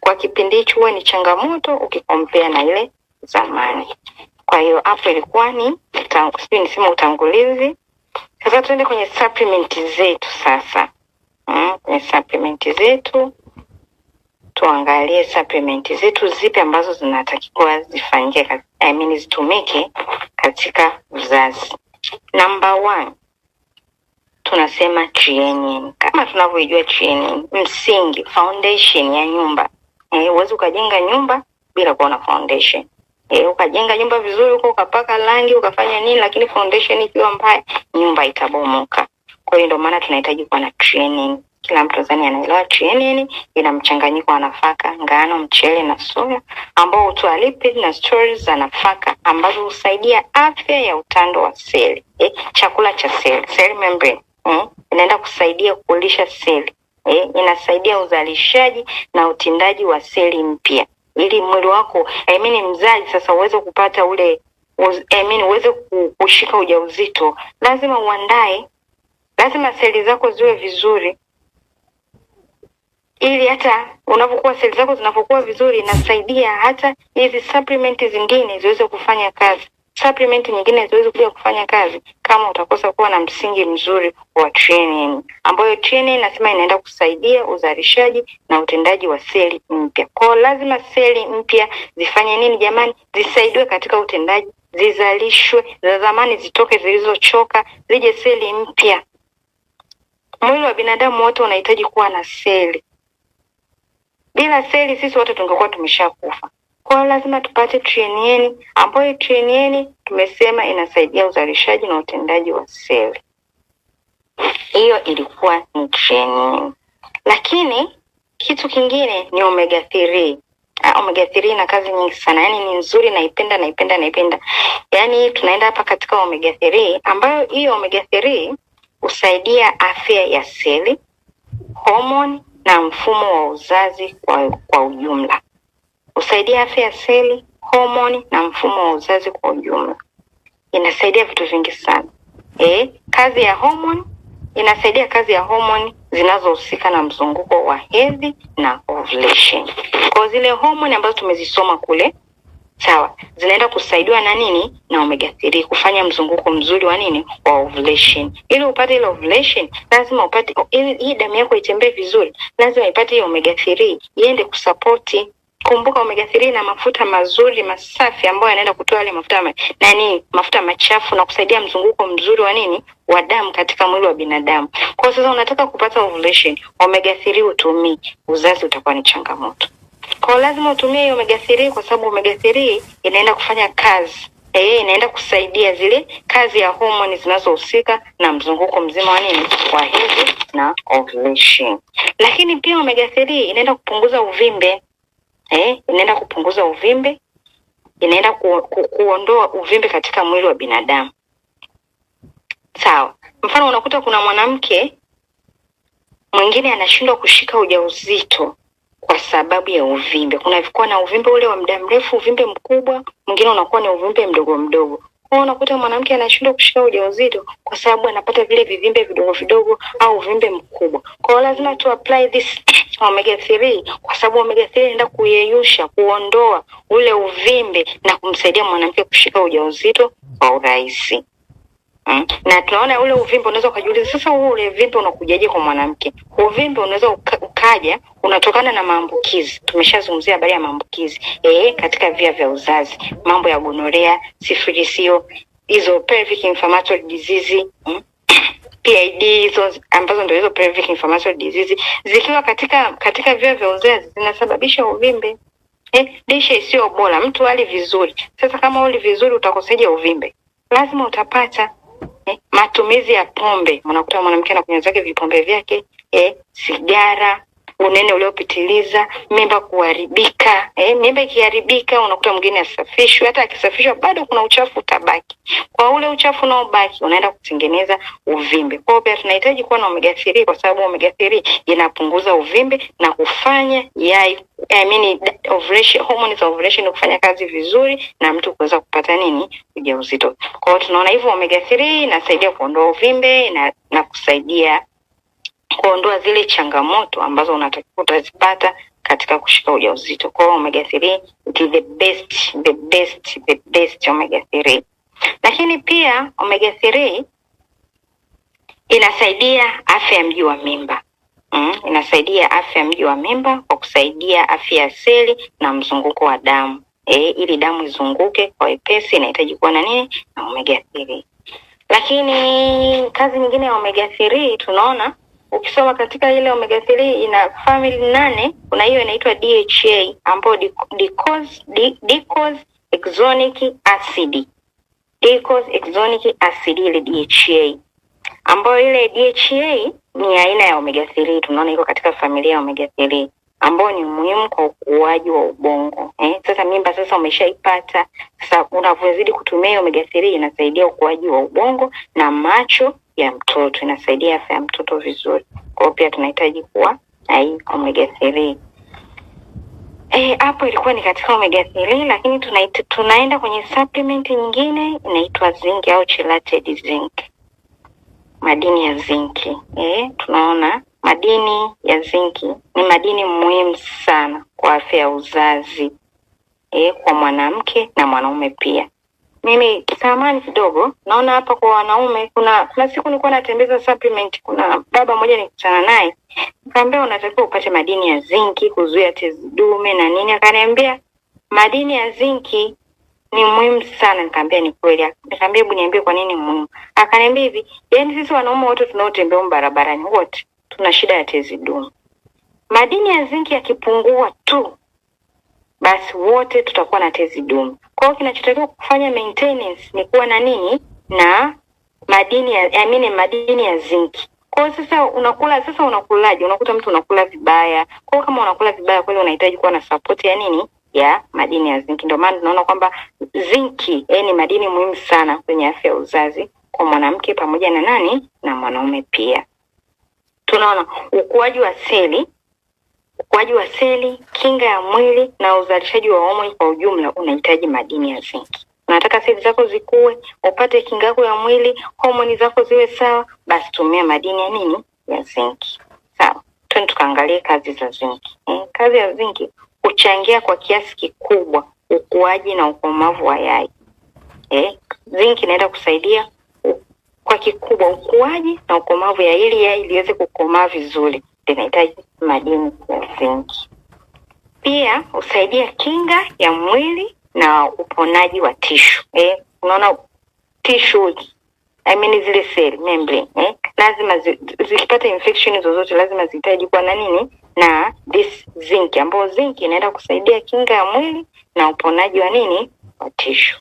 Speaker 2: kwa kipindi hicho huwa ni changamoto ukikompea na ile zamani. Kwa hiyo hapo ilikuwa ni sijui niseme utangulizi. Sasa tuende kwenye supplement zetu sasa. Kwenye supplement zetu tuangalie supplement zetu zipi ambazo zinatakiwa zifanyike, I mean zitumike katika uzazi. Number 1 tunasema training. Kama tunavyoijua training, msingi, foundation ya nyumba. Huwezi ukajenga nyumba bila kuwa na foundation. Ukajenga nyumba vizuri huko, ukapaka rangi, ukafanya nini, lakini foundation ikiwa mbaya, nyumba itabomoka. Kwa hiyo ndio maana tunahitaji kuwa na training. Kila mtu Tanzania anaelewa training ina mchanganyiko wa nafaka, ngano, mchele na soya, ambao hutoa lipid na stores za nafaka ambazo husaidia afya ya utando wa seli. Chakula cha seli, cell membrane. Inaenda kusaidia kulisha seli. Inasaidia uzalishaji na utendaji wa seli mpya, ili mwili wako, I mean mzazi sasa uweze kupata ule, I mean uweze kushika ujauzito, lazima uandae, lazima seli zako ziwe vizuri, ili hata unapokuwa seli zako zinapokuwa vizuri, inasaidia hata hizi supplement zingine ziweze kufanya kazi. Supplement nyingine ziweze kuja kufanya kazi kama utakosa kuwa na msingi mzuri wa training, ambayo training nasema inaenda kusaidia uzalishaji na utendaji wa seli mpya. Kwa hiyo lazima seli mpya zifanye nini jamani? Zisaidiwe katika utendaji, zizalishwe, za zamani zitoke zilizochoka, zije seli mpya. Mwili wa binadamu wote unahitaji kuwa na seli. Bila seli sisi wote tungekuwa tumeshakufa. Kwa hiyo lazima tupate training, ambayo training tumesema inasaidia uzalishaji na utendaji wa seli. Hiyo ilikuwa ni training. Lakini kitu kingine ni omega 3. Omega 3 ina kazi nyingi sana. Yaani ni nzuri, naipenda, naipenda, naipenda. Yaani tunaenda hapa katika omega 3, ambayo hiyo omega 3 husaidia afya ya seli, homoni na mfumo wa uzazi kwa ujumla. Husaidia afya ya seli, homoni na mfumo wa uzazi kwa ujumla. Inasaidia vitu vingi sana. Kazi ya homoni, inasaidia kazi ya homoni zinazohusika na mzunguko wa hedhi na ovulation. Kwa zile homoni ambazo tumezisoma kule Sawa, zinaenda kusaidiwa na nini? Na omega 3 kufanya mzunguko mzuri wa nini? Wa ovulation. Ili upate ile ovulation, lazima upate ili hii damu yako itembee vizuri, lazima ipate hiyo omega 3 iende kusapoti. Kumbuka omega 3 na mafuta mazuri masafi ambayo yanaenda kutoa yale mafuta mafuta machafu na kusaidia mzunguko mzuri wa nini? Wa damu katika mwili wa binadamu. Kwa sasa unataka kupata ovulation, omega 3 utumii, uzazi utakuwa ni changamoto. Kwa lazima utumie omega 3 kwa sababu omega 3 inaenda kufanya kazi. Inaenda kusaidia zile kazi ya homoni zinazohusika na mzunguko mzima wa nini? Wa hedhi na ovulation. Lakini pia omega 3 inaenda kupunguza uvimbe. Inaenda kupunguza uvimbe, inaenda kuondoa uvimbe katika mwili wa binadamu. Sawa. Mfano unakuta kuna mwanamke mwingine anashindwa kushika ujauzito kwa sababu ya uvimbe. Kuna vikuwa na uvimbe ule wa muda mrefu, uvimbe mkubwa, mwingine unakuwa ni uvimbe mdogo mdogo. Kwa unakuta mwanamke anashindwa kushika ujauzito kwa sababu anapata vile vivimbe vidogo vidogo au uvimbe mkubwa. Kwa hiyo lazima tu apply this omega 3 kwa sababu omega 3 inaenda kuyeyusha, kuondoa ule uvimbe na kumsaidia mwanamke kushika ujauzito kwa urahisi. Na tunaona ule uvimbe, unaweza ukajiuliza sasa huu ule uvimbe unakujaje kwa mwanamke? Uvimbe unaweza ukaja unatokana na maambukizi. Tumeshazungumzia habari ya maambukizi katika via vya uzazi, mambo ya gonorea, syphilis, hizo pelvic inflammatory disease, PID hizo ambazo ndio hizo pelvic inflammatory disease zikiwa katika via vya uzazi zinasababisha uvimbe. Lishe isiyo bora, mtu hali vizuri. Sasa kama uli vizuri utakoseje uvimbe? Lazima utapata. Matumizi ya pombe, unakuta mwanamke anakunywa zake vipombe vyake, sigara, unene uliopitiliza, mimba kuharibika. Mimba ikiharibika unakuta mwingine asafishwe, hata akisafishwa bado kuna uchafu utabaki. Kwa ule uchafu unaobaki unaenda kutengeneza uvimbe. Kwa hiyo pia tunahitaji kuwa na omega 3 kwa sababu omega 3 inapunguza uvimbe na kufanya yai, ovulation, hormones za ovulation kufanya kazi vizuri na mtu kuweza kupata nini? Ujauzito. Kwa hiyo tunaona hivyo omega 3 inasaidia kuondoa uvimbe na kusaidia kuondoa zile changamoto ambazo unatakiwa utazipata katika kushika ujauzito. Kwa hiyo omega 3 it is the best, the best, the best omega 3. Lakini pia omega 3 inasaidia afya ya mji wa mimba. Inasaidia afya ya mji wa mimba kwa kusaidia afya ya seli na mzunguko wa damu. Ili damu izunguke kwa wepesi inahitaji kuwa na nini? Na omega 3. Lakini kazi nyingine ya omega 3 tunaona ukisoma katika ile omega 3 ina family 8, kuna hiyo inaitwa DHA ambayo docosahexaenoic acid. Docosahexaenoic acid ile DHA. Ambayo ile DHA ni aina ya omega 3, tunaona iko katika familia ya omega 3 ambayo ni muhimu kwa ukuaji wa ubongo. Sasa mimba sasa umeshaipata, sasa unavyozidi kutumia omega 3 inasaidia ukuaji wa ubongo na macho ya mtoto, inasaidia afya ya mtoto vizuri. Kwa hiyo pia tunahitaji kuwa na hii omega 3. Hapo ilikuwa ni katika omega 3, lakini tunaenda kwenye supplement nyingine inaitwa zinc au chelated zinc. Madini ya zinki. Tunaona madini ya zinki ni madini muhimu sana kwa afya ya uzazi, kwa mwanamke na mwanaume pia. Mimi samahani kidogo, naona hapa kwa wanaume kuna siku nilikuwa natembeza supplement, kuna baba mmoja nikutana naye, nikamwambia unatakiwa upate madini ya zinki kuzuia tezi dume na nini, akaniambia madini ya zinki ni muhimu sana. Nikamwambia ni kweli. Nikamwambia hebu niambie kwa nini muhimu. Akaniambia hivi, yaani sisi wanaume wote tunaotembea barabarani wote tuna shida ya tezi dume. Madini ya zinki yakipungua tu basi wote tutakuwa na tezi dume. Kwa hiyo kinachotakiwa kufanya maintenance ni kuwa na nini? Na madini ya madini ya zinki. Kwa hiyo sasa unakulaje? Unakuta mtu unakula vibaya. Kwa hiyo kama unakula vibaya kweli unahitaji kuwa na support ya nini? Ya madini ya zinki. Ndio maana tunaona kwamba zinki ni madini muhimu sana kwenye afya ya uzazi kwa mwanamke pamoja na nani? Na mwanaume pia. Tunaona ukuaji wa seli, kinga ya mwili na uzalishaji wa homoni kwa ujumla unahitaji madini ya zinki. Unataka seli zako zikue, upate kinga yako ya mwili, homoni zako ziwe sawa, basi tumia madini ya nini? Ya zinki. Sawa. Twende tukaangalie kazi za zinki. Kazi ya zinki huchangia kwa kiasi kikubwa ukuaji na ukomavu wa yai. Zinc inaenda kusaidia kwa kikubwa ukuaji na ukomavu ya ili yai liweze kukomaa vizuri, linahitaji madini ya zinc. Pia husaidia kinga ya mwili na uponaji wa tishu. Unaona tishu, I mean zile cell membrane, lazima zikipata infection zozote lazima zihitaji kuwa na nini, na this zinc, ambayo zinc inaenda kusaidia kinga ya mwili na uponaji wa nini, wa tishu.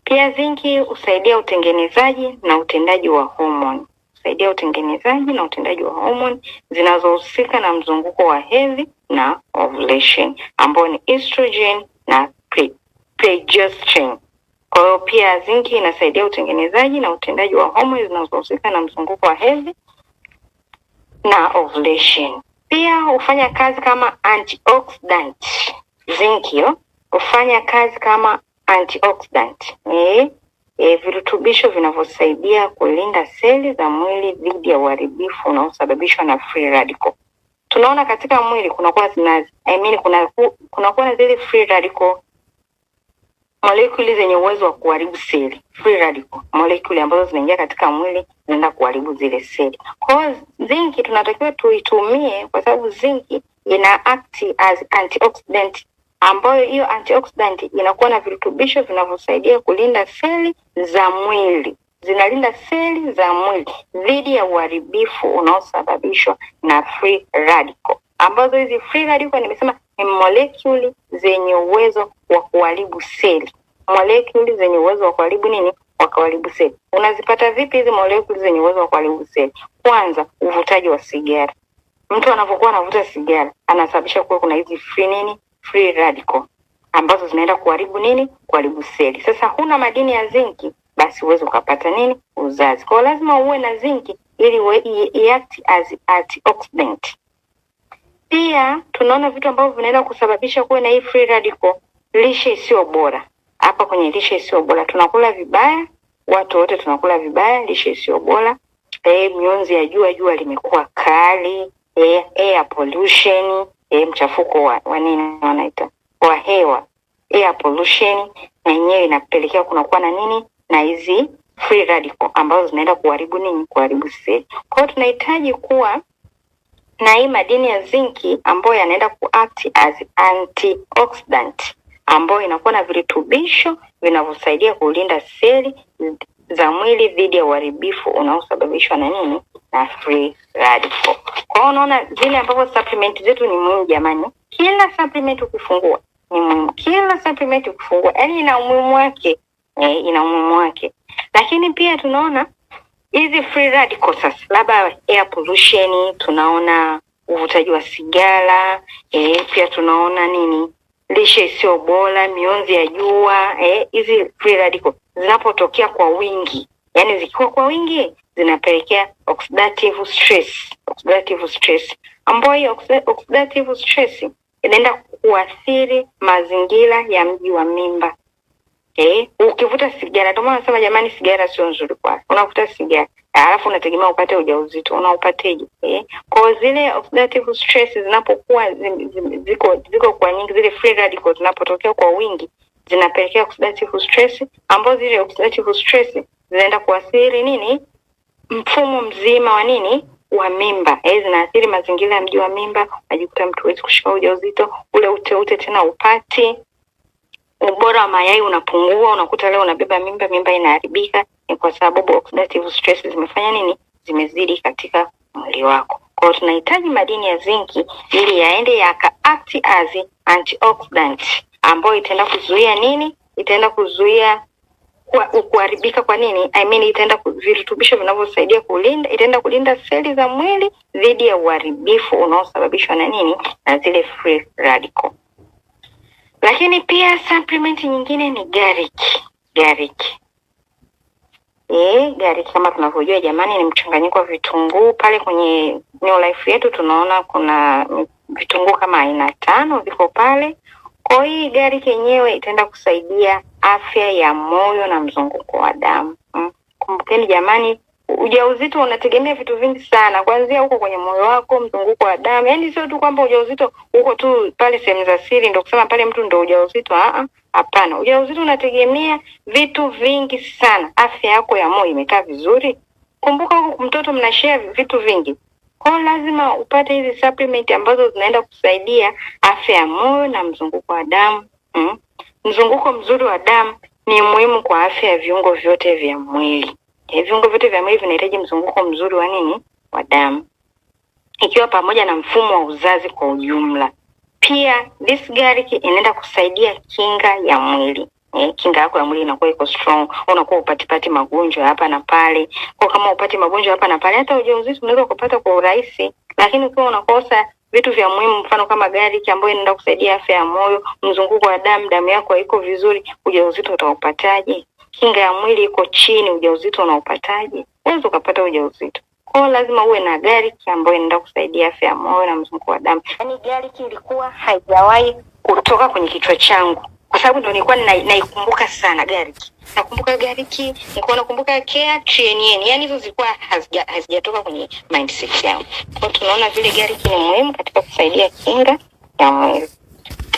Speaker 2: Pia zinki husaidia utengenezaji na utendaji wa homoni, husaidia utengenezaji na utendaji wa homoni zinazohusika na mzunguko wa hedhi na ovulation, ambao ni estrogen na progesterone. Kwa hiyo pia zinki inasaidia utengenezaji na utendaji wa homoni zinazohusika na mzunguko wa hedhi na ovulation. Pia hufanya kazi kama antioxidant. Zinc hiyo hufanya kazi kama antioxidant. Virutubisho vinavyosaidia kulinda seli za mwili dhidi ya uharibifu unaosababishwa na free radical. Tunaona katika mwili kunakuwa zina, I mean, kunakuwa na zile free radical molekuli zenye uwezo wa kuharibu seli, free radical molekuli ambazo zinaingia katika mwili zinaenda kuharibu zile seli. Kwa hiyo zinki tunatakiwa tuitumie kwa sababu zinki ina act as antioxidant, ambayo hiyo antioxidant inakuwa na virutubisho vinavyosaidia kulinda seli za mwili, zinalinda seli za mwili dhidi ya uharibifu unaosababishwa na free radical, ambazo hizi free radical nimesema ni molekuli zenye uwezo wa kuharibu seli, molekuli zenye uwezo wa kuharibu nini? Wa kuharibu seli. Unazipata vipi hizi molekuli zenye uwezo wa kuharibu seli? Kwanza, uvutaji wa sigara. Mtu anapokuwa anavuta sigara anasababisha kuwa kuna hizi free nini, free radical ambazo zinaenda kuharibu nini, kuharibu seli. Sasa huna madini ya zinki, basi huwezi ukapata nini, uzazi. Kwa hiyo lazima uwe na zinki ili act as antioxidant. Pia tunaona vitu ambavyo vinaenda kusababisha kuwe na hii free radical, lishe isiyo bora. Hapa kwenye lishe isiyo bora tunakula vibaya, watu wote tunakula vibaya, lishe isiyo bora, mionzi ya jua, jua limekuwa kali, air pollution, mchafuko wa nini wanaita wa hewa, air pollution na yenyewe inapelekea kunakuwa na nini, na hizi free radical ambazo zinaenda kuharibu nini, kuharibu seli. Kwa hiyo tunahitaji kuwa na hii madini ya zinki ambayo yanaenda kuact as antioxidant, ambayo inakuwa na virutubisho vinavyosaidia kulinda seli za mwili dhidi ya uharibifu unaosababishwa na nini, na free radical. Kwa hiyo unaona vile ambavyo supplement zetu ni muhimu jamani. Kila supplement ukifungua ni muhimu, kila supplement ukifungua, yani ina umuhimu wake, ina umuhimu wake. Lakini pia tunaona hizi free radical sasa, labda air pollution, tunaona uvutaji wa sigara, pia tunaona nini, lishe isiyo bora, mionzi ya jua, hizi free radical zinapotokea kwa wingi, yani zikiwa kwa wingi zinapelekea oxidative stress, oxidative stress ambayo hiyo oxidative stress inaenda kuathiri mazingira ya mji wa mimba. Ukivuta sigara, ndio maana nasema jamani, sigara sio nzuri kwa afya. Unavuta sigara alafu unategemea upate ujauzito, unaupateje? Kwa zile oxidative stress zinapokuwa ziko kwa nyingi, zile free radicals zinapotokea kwa wingi zinapelekea oxidative stress, ambazo zile oxidative stress zinaenda kuathiri nini, mfumo mzima wa nini, wa mimba. Zinaathiri mazingira ya mji wa mimba, unajikuta mtu hawezi kushika ujauzito, ule uteute tena upati, ubora wa mayai unapungua, unakuta leo unabeba mimba, mimba inaharibika. Ni kwa sababu oxidative stress zimefanya nini, zimezidi katika mwili wako. Kwa hiyo tunahitaji madini ya zinki ili yaende yaka act as antioxidant, ambayo itaenda kuzuia nini, itaenda kuzuia kuharibika kwa nini, I mean itaenda virutubisho vinavyosaidia kulinda, itaenda kulinda seli za mwili dhidi ya uharibifu unaosababishwa na nini, na zile free radical. Lakini pia supplement nyingine ni garlic. Garlic. Garlic kama tunavyojua jamani ni mchanganyiko wa vitunguu. Pale kwenye New Life yetu tunaona kuna vitunguu kama aina 5 viko pale. Kwa hiyo garlic yenyewe itaenda kusaidia afya ya moyo na mzunguko wa damu. Kumbukeni jamani, Ujauzito unategemea vitu vingi sana, kuanzia huko kwenye moyo wako, mzunguko wa damu. Yaani sio tu kwamba ujauzito uko tu pale sehemu za siri ndio kusema pale mtu ndio ujauzito. Hapana, ujauzito unategemea vitu vingi sana. Afya yako ya moyo imekaa vizuri? Kumbuka huko mtoto mnashare vitu vingi. Kwa hiyo lazima upate hizi supplement ambazo zinaenda kusaidia afya ya moyo na mzunguko wa damu. Mzunguko mzuri wa damu ni muhimu kwa afya ya viungo vyote vya mwili. Viungo vyote vya mwili vinahitaji mzunguko mzuri wa nini? Wa damu, ikiwa pamoja na mfumo wa uzazi kwa ujumla. Pia this garlic inaenda kusaidia kinga ya mwili. Kinga yako ya mwili inakuwa iko strong, unakuwa upatipati magonjwa hapa na pale. Kwa kama upati magonjwa hapa na pale, hata ujauzito unaweza kupata kwa urahisi. Lakini ukiwa unakosa vitu vya muhimu, mfano kama garlic ambayo inaenda kusaidia afya ya moyo, mzunguko wa damu, damu yako haiko vizuri, ujauzito utaupataje? Kinga ya mwili iko chini, ujauzito unaupataje? Huwezi ukapata ujauzito. Kwa hiyo lazima uwe na garlic ambayo inaenda kusaidia afya ya moyo na mzunguko wa damu. Yaani garlic ilikuwa haijawahi kutoka kwenye kichwa changu, kwa sababu ndio nilikuwa naikumbuka sana garlic. Nakumbuka garlic, nilikuwa nakumbuka care TNN. Yaani hizo zilikuwa hazijatoka kwenye mindset yangu. Kwa hiyo tunaona vile garlic ni muhimu katika kusaidia kinga ya mwili.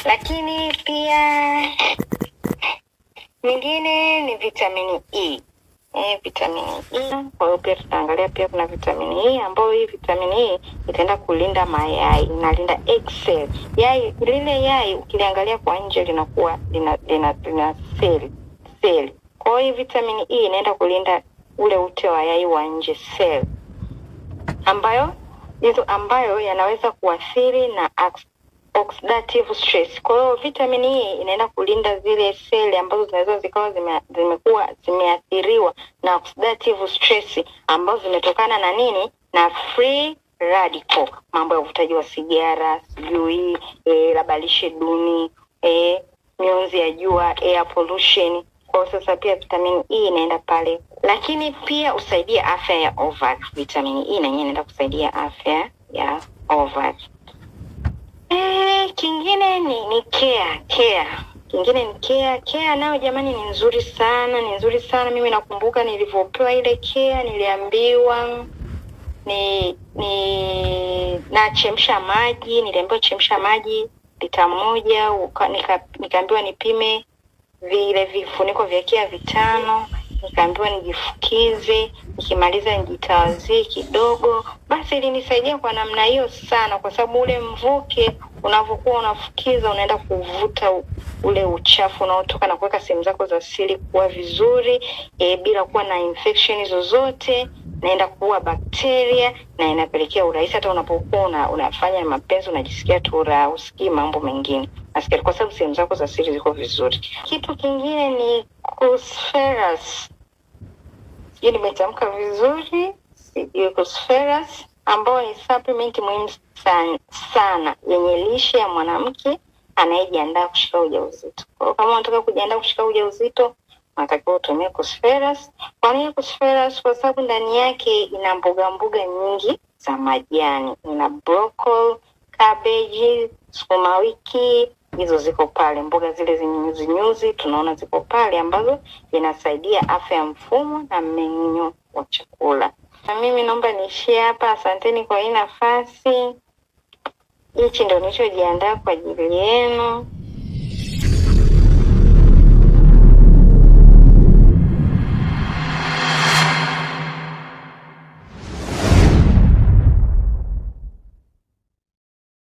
Speaker 2: Lakini pia nyingine ni vitamini E. Vitamini E. Kwa hiyo pia tutaangalia pia kuna vitamini E ambayo hii vitamini E itaenda kulinda mayai, inalinda egg cell. Yai lile yai ukiliangalia kwa nje linakuwa lina cell. Kwa hiyo hii vitamini E inaenda kulinda ule ute wa yai wa nje cell, ambayo yanaweza kuathiri na oxidative stress. Kwa hiyo vitamini E inaenda kulinda zile seli ambazo zinaweza zikawa zimekuwa zimeathiriwa na oxidative stress ambazo zimetokana na nini? Na free radical, mambo ya uvutaji wa sigara, sijui labda lishe duni, mionzi ya jua, air pollution. Kwa hiyo sasa pia vitamini E inaenda pale, lakini pia usaidia afya ya ovari. Vitamini E na yenyewe inaenda kusaidia afya ya ovari. Kingine ni care. Kingine ni care. Care nayo jamani ni nzuri sana, ni nzuri sana. Mimi nakumbuka nilivyopewa ile care, niliambiwa ni nachemsha maji, niliambiwa chemsha maji lita 1, nikaambiwa nipime vile vifuniko vya care 5, nikaambiwa nijifukize, nikimaliza nijitawazie kidogo. Basi ilinisaidia kwa namna hiyo sana, kwa sababu ule mvuke unavyokuwa unafukiza unaenda kuvuta ule uchafu unaotoka na kuweka sehemu zako za siri kuwa vizuri, bila kuwa na infection zozote, naenda kuua bakteria na inapelekea urahisi hata unapokuwa unafanya mapenzi unajisikia tu raha, usikii mambo mengine. Nasikia kwa sababu sehemu zako za siri ziko vizuri. Kitu kingine ni cruciferous. Sijui nimetamka vizuri, sijui cruciferous, ambayo ni supplement muhimu sana yenye lishe ya mwanamke anayejiandaa kushika ujauzito. Kwa hiyo kama unataka kujiandaa kushika ujauzito, unatakiwa utumie cruciferous. Kwa nini cruciferous? Kwa sababu ndani yake ina mboga mboga nyingi za majani. Ina broccoli, cabbage, sukuma wiki, hizo ziko pale. Mboga zile zenye nyuzi nyuzi tunaona ziko pale, ambazo inasaidia afya ya mfumo na mmeng'enyo wa chakula. Na mimi naomba niishie hapa. Asanteni kwa hii nafasi. Hichi ndio nilichojiandaa kwa ajili yenu.